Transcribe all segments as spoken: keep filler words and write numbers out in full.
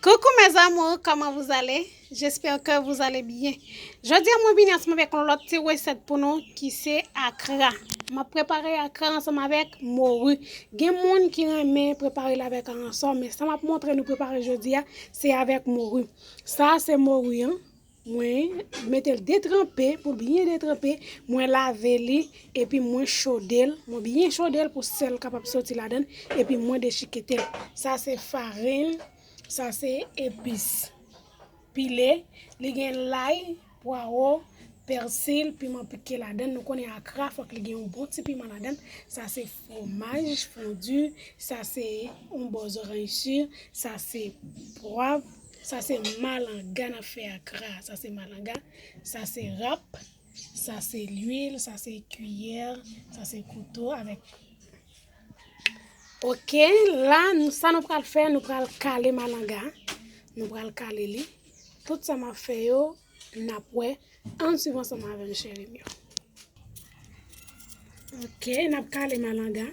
Coucou mes amours, comment vous allez? J'espère que vous allez bien. Jodi a mwen vini ansanm avèk yon lòt ti resèt pou nou ki se akra. M ap prepare akra ansanm avèk mori. Gen moun ki renmen prepare l avèk aransò, men sa m ap montre nou prepare jodi a, se avèk mori. Sa a se mori an. Mwen mete l detranpe, pou l byen detranpe, mwen lave li, epi mwen chode l, mwen byen chode l pou sèl kapab soti ladan l, epi mwen dechikete l. Sa se farin, sa se epis pile, li gen lay, pwawo, pèsi, piman pike ladan l. Nou konnen akra, fòk li gen yon bon ti piman ladan l. Sa se fwomaj fondi, sa se yon bò zoranj si, sa se pwav, sa se malanga n ap fè akra. Sa se malanga, sa se rap, sa se lwil, sa se kiyè, sa se kouto avèk. Ok, la, nou, sa nou pral fè, nou pral kale malanga. Nou pral kale li. Tout sa m ap fè yo, n ap wè. Ann swiv ansanm avè m, cheri m yo. Ok, n ap kale malanga.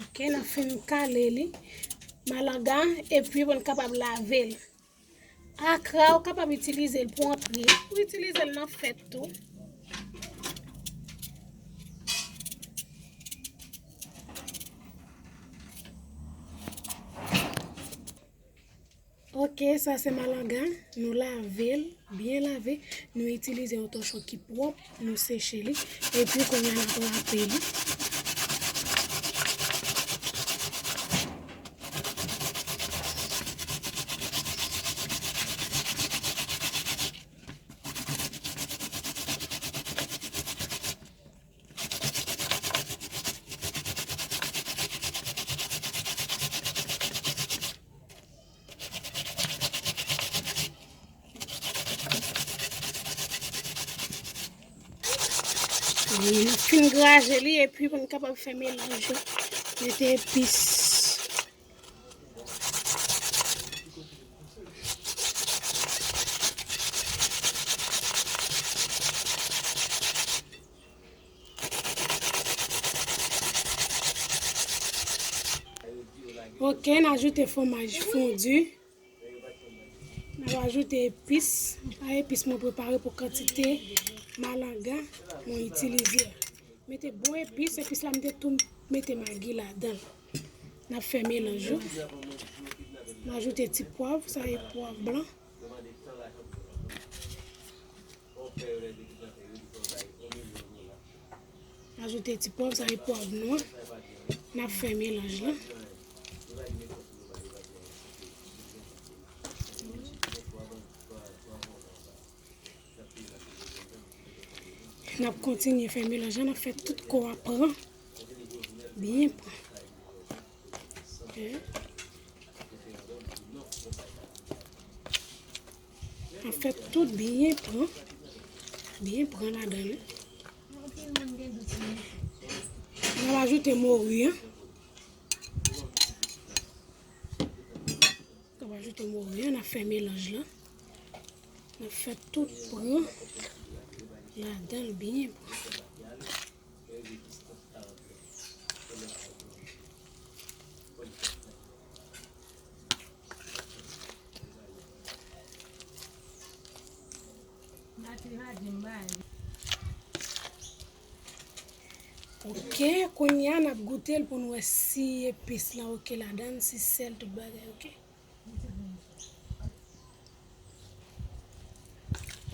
Ok, n ap fin kale li, malanga, epi pou n kapab lave l. Akra, ou kapab itilize l pou antre, ou itilize l nan fèt tou. Ok, sa se malanga. Nou lave l, byen lave. Nou itilize yon tòchon ki pwòp, nou seche li. Epi kounye a n ap rape li. N ap fin graje li epi pou n kapab fè melanj la. Mete epis. Ok, n ajoute fwomaj fondi. N ap ajoute epis. A epis mwen prepare pou kantite malanga mwen itilize. Mete bon epis, epis la m te tou mete magi ladan l. N ap fè melanj yo. N ajoute ti pwav, sa e pwav blan. Ajoute ti pwav, sa e pwav nwa. N ap fè melanj la. N ap kontinye fè melanj la, n ap fè tout kò a pran. Byen pran. Ok. N ap fè tout byen pran. Byen pran ladan li. N ap ajoute mori an. N ap ajoute mori an, n ap fè melanj la. N ap fè tout pran ladan l byen pran. Ok, kounye a n ap goute l pou n wè si epis lan ok ladan l, si sèl, tout bagay ok.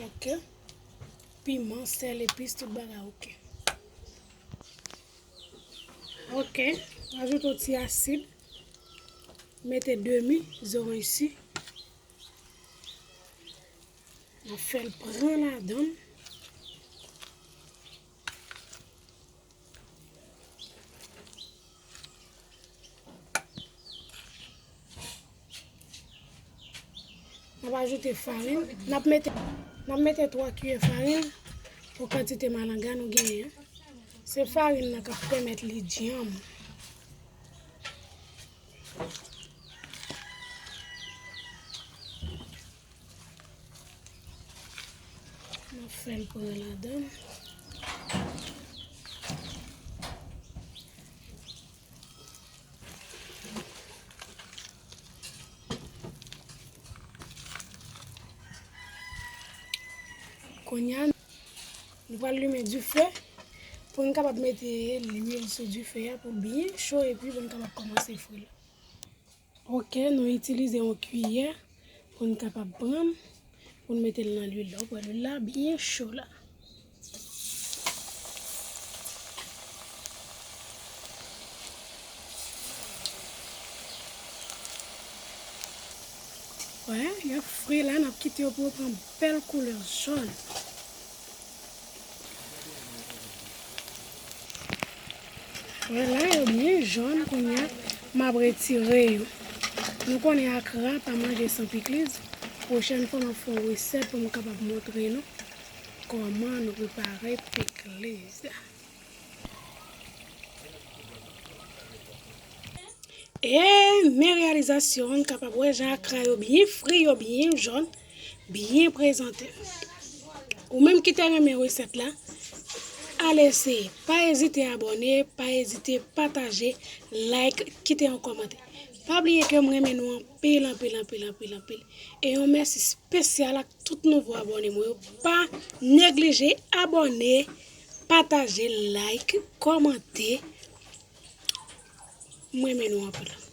Ok. Piman, sèl, epis, tout bagay ok. Ok. Ajoute yon ti asid. Mete demi zoranj si. N ap fè l pran ladan l. N ap ajoute farin. N ap mete, n ap mete twa kiyè farin pou kantite malanga nou genyen an. Se farin nan k ap pèmèt li djanm. N ap fè l pran ladan l. Kounye a, nou pral limen dife pou n kapab mete lwil sou dife a pou l byen cho epi pou n kapab kòmanse fri l. Ok, nou itilize yon kiyè pou n kapab pran l, pou n mete l nan lwil la. Ou wè lwil la byen cho la. Wè, y ap fri la, n ap kite yo pou yo pran bèl koulè jòn. Wè la, yo byen jòn kounye a, m ap retire yo. Nou konnen akra pa manje san pikliz. Pwochèn fwa, m ap fè yon resèt pou m kapab montre nou kòman nou prepare pikliz. E men reyalizasyon, n kapab wè jan akra yo byen fri, yo byen jòn, byen prezante. Ou menm ki te renmen resèt la, al eseye. Pa ezite abòne, pa ezite pataje, like, kite yon kòmantè. Pa bliye ke m renmen nou anpil, anpil, anpil, anpil, anpil. E yon mèsi espesyal ak tout nouvo abòne mwen yo. Pa neglije abòne, pataje, like, kòmante. M renmen nou anpil.